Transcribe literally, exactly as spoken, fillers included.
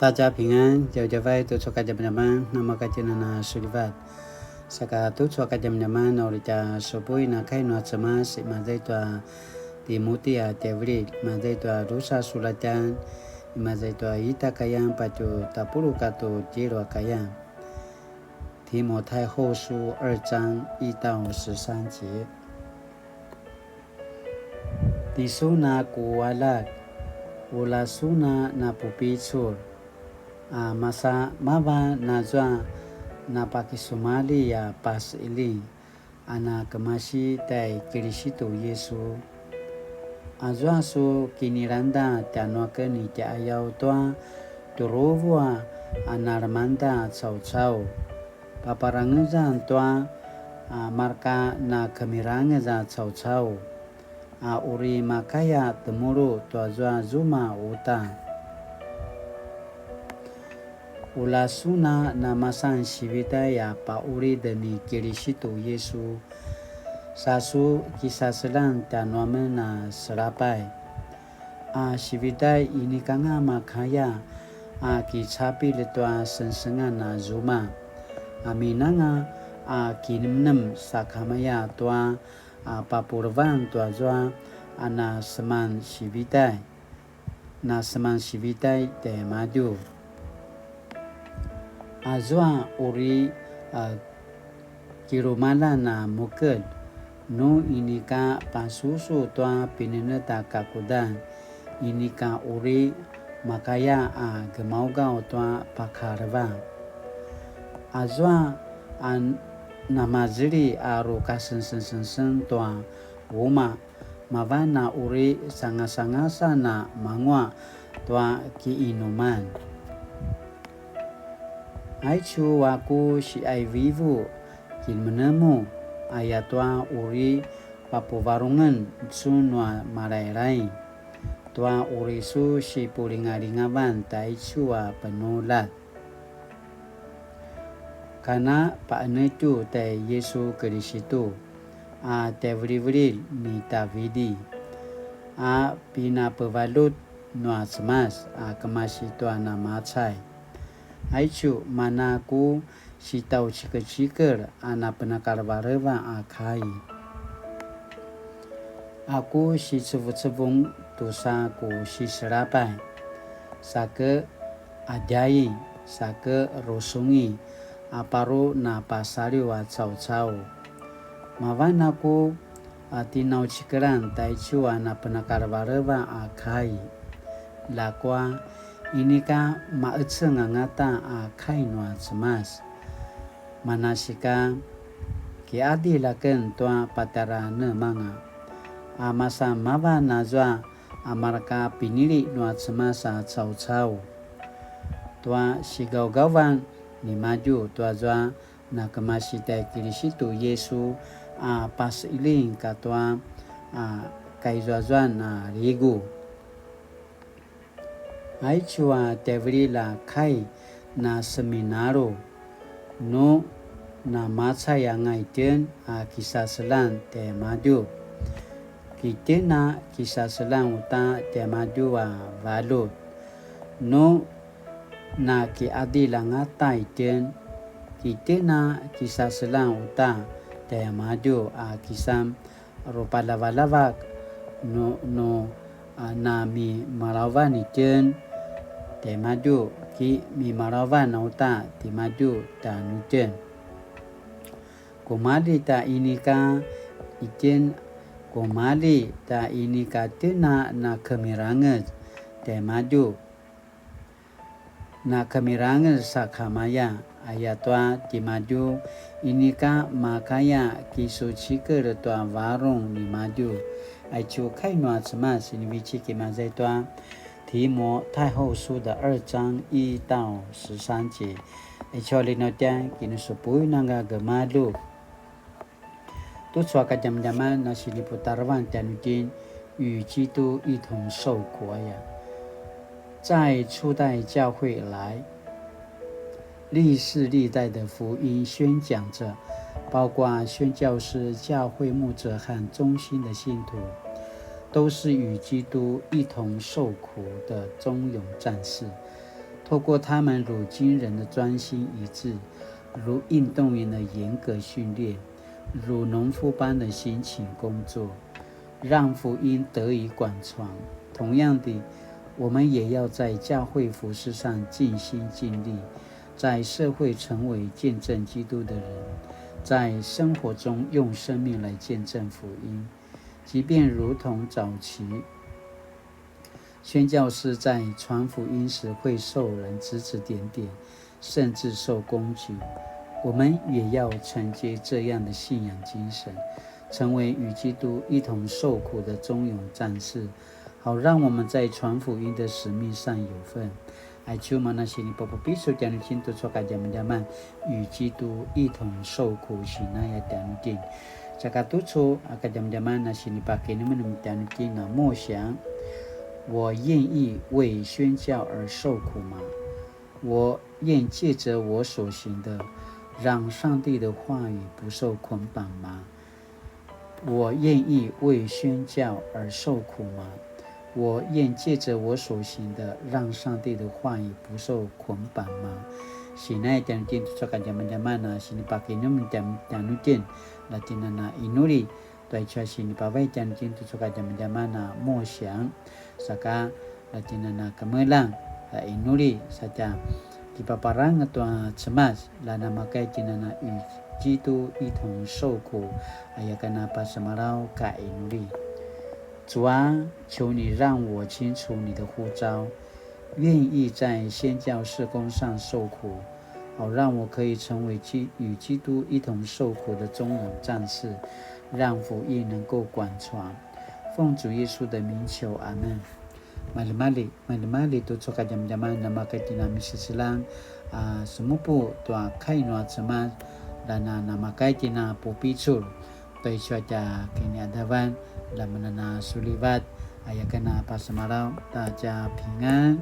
大家平安, djavadjavai tucu a kadjamadjaman, namakatjinana sulivat. Saka tucu a kadjamadjaman, uri tja supuin a kai nua Cemas, imaza i tua Timuti a tjaivililj, imaza i tua drusa sulatjan, imaza i tua ita kayan patje tapuluq katua tjelu a kayan. 提摩太后书二章一到十三节。 Tisun a ku aljak, ula sun a napupicul, a masa mavan azua napakisumalji a pasiling, a na kemasi tai Kilisitu Yisu. Azua su kinilangda tjanuaken i tjaiqayaw tua tjuruvu a nalemangda a caucau. Paparangezan tua, a, marka nakemirangez a caucau, a uri makaya temulu tuazua zuma uta. Ula sun a namasan sivitai a paqulid ni Kilisitu Yisu, sa su kisaseljang tjanuamen a selapay. A sivitai inikanga makaya a kicapilj tua sengsengan a zuma, aminanga a kinemnem sakamaya tua a papulevan tuazua a naseman sivitai, naseman sivitai tjaimadju. Azua uri, a, kilumalan a mukelj, nu inika pasusu tua pinenetj a kakudan, inika uri makaya a gemaugaw tua pakaleva. Azua a namazeli a rukasengsengseng tua umaq, mavan a uri sangasangasan a manguaq tua kiinuman. Aicu a ku siqaivivu kinemenemu, ayatua uri papuvarungen sun nua malailai, tua uri su sipulingalingavan taicu a penuljat. Kana paqenetju tai Yisu Kilisitu a tjaivilivililj ni Tavidi, a pinapevaljut nua Cemas a kemasi tua namacay. Aicu mana ku sitjaucikecikel a napenakalevaleva a kai. A ku sicevucevung tusa ku siselapay, sake adjai, sake rusungi, a paru napasaliw a caucau. Mavan a ku a tinaucikelan taicu a napenakalevaleva a kai. Ljakua, inika maqeceng angata a kai nua Cemas. Manasika, kiqadilj aken tua patjara nemanga, a masa mavan azua a marka pinili nua Cemas a caucau. Tua sigaugavan nimadju tuazua na kemasi tai Kilisitu Yisu a pasiling katua a kaizuazuan a ligu. Aicu a tjaivilivililj a kai na seminalu, nu namacay anga itjen a kisaseljang tjaimadju. Ki itjen a kisaseljang uta tjaimadju a valjut. Nu nakiqadilj angata itjen, ki itjen a kisaseljang uta tjaimadju a kisan rupaljavaljavak nu, nu, a, namimalavan itjen tjaimadju, ki mimalavan uta timadju tjanuitjen. Kumalji ta inika itjen, kumalji ta inika itjen a nakemirangez tjaimadju. Nakemirangez sakamaya, ayatua timadju inika makaya kisucikel tua varung nimadju. Aicu kai nua Cemas sinivecik imaza i tua 提摩太后书的二章一到十三节. Aicu a linautjan kinusupui nanga gemalju. Tucu a kadjamadjaman na siniputarevan tjanuitjen 与基督一同受苦 aya. 在初代教会以来，历世历代的福音宣讲者，包括宣教师、教会牧者和忠心的信徒，都是与基督一同受苦的忠勇战士。透过他们如军人的专心一致，如运动员的严格训练，如农夫般的辛勤工作，让福音得以广传。同样的，我们也要在教会服事上尽心尽力，在社会成为见证基督的人，在生活中用生命来见证福音。即便如同早期宣教师在传福音时会受人指指点点，甚至受攻击，我们也要承接这样的信仰精神，成为与基督一同受苦的忠勇战士，好让我们在传福音的使命上有份。Aicu mana sinipapupisu tjanuitjen tucu a kadjamadjaman, 与基督一同受苦 sinaya tjanuitjen. Saka tucu a kadjamadjaman a sinipakinemenem tjanuitjen a 默想, 我愿意为宣教而受苦吗？我愿借着我所行的，让上帝的话语不受捆绑吗？我愿意为宣教而受苦吗？我愿借着我所行的，让上帝的话语不受捆绑吗？Sinaya tjanuitjen tucu a kadjamadjaman a sinipakinemenem tjanuitjen, la tjen a na inuli, tua aicu a sinipavai tjanuitjen tucu a kadjamadjaman a 默想, saka la tjen a na kemeljang, la inuli, satja kipaparangez tua Cemas, la namakay tjen a na 与基督一同受苦, aya ken a pasemalaw ka inuli. 主啊，求你让我清楚你的呼召，愿意在宣教事工上受苦，好让我可以成为基-，与基督一同受苦的忠勇战士，让福音能够广传。奉主耶稣的名求，阿们。Maljimalji, maljimalji tucu a kadjamadjaman, namakay tjen a na miseselang a semupu tua kai nua Cemas, la na namakay tjen a na pupicul tua aicu a tja kiniqadavan, la men a na sulivat, aya ken a pasemalaw ta tja pingan.